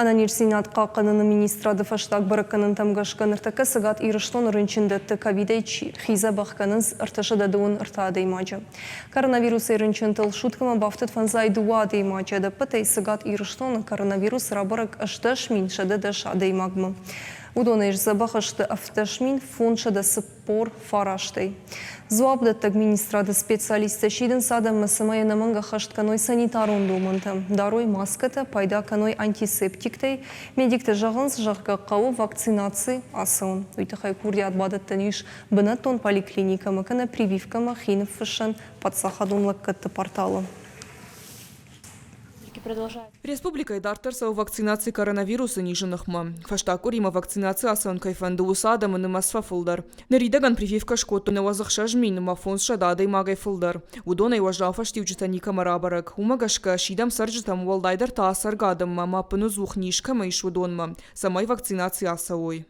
Ӕнӕниздзинад хъахъхъӕныны министрады фӕстаг бӕрӕггӕнӕнтӕм гӕсгӕ ныртӕккӕ Цӕгат Ирыстоны рынчындӕтты ковидӕй хи дзӕбӕх кӕнынц 333 адӕймаджы. Коронавирусӕй рынчынтыл суткӕмӕ бафтыд 52 адӕймаджы. Ӕдӕппӕтӕй Цӕгат Ирыстоны коронавирус рабӕрӕг 18 110 адӕймагмӕ. Уыдонӕй сдзӕбӕх сты 17 549 фарастӕй. Дзуапдӕттӕг министрады специалисттӕ сидынц адӕммӕ, цӕмӕй ӕнӕмӕнг ӕххӕст кӕной санитарон домӕнтӕ, дарой маскӕтӕ, пайда кӕной антисептиктӕй. Медиктӕ зӕгъынц, зӕгъгӕ, хъӕуы вакцинаци ацӕуын. Уый тыххӕй курдиат бадӕттӕн ис бынӕттон поликлиникӕмӕ кӕнӕ прививкӕмӕ хи ныффыссӕн паддзахадон лӕггӕдты порталы. Республикӕйы дарддӕр цӕуы вакцинаци коронавирусы низы ныхмӕ. Фӕстаг къуыримӕ вакцинаци ацӕуын кӕй фӕнды, уыцы адӕмы нымӕц фӕфылдӕр. Ныридӕгӕн прививкӕ скодтой 96 500 адӕймагӕй фылдӕр. Уыдонӕй уӕззау фӕстиуджытӕ никӕмӕ рабӕрӕг. Уымӕ гӕсгӕ сидӕм цӕрджытӕм, уӕлдайдӕр та ацӕргӕ адӕммӕ ӕмӕ ӕппынӕдзух низ кӕмӕ ис, уыдонмӕ, цӕмӕй вакцинаци ацӕуой.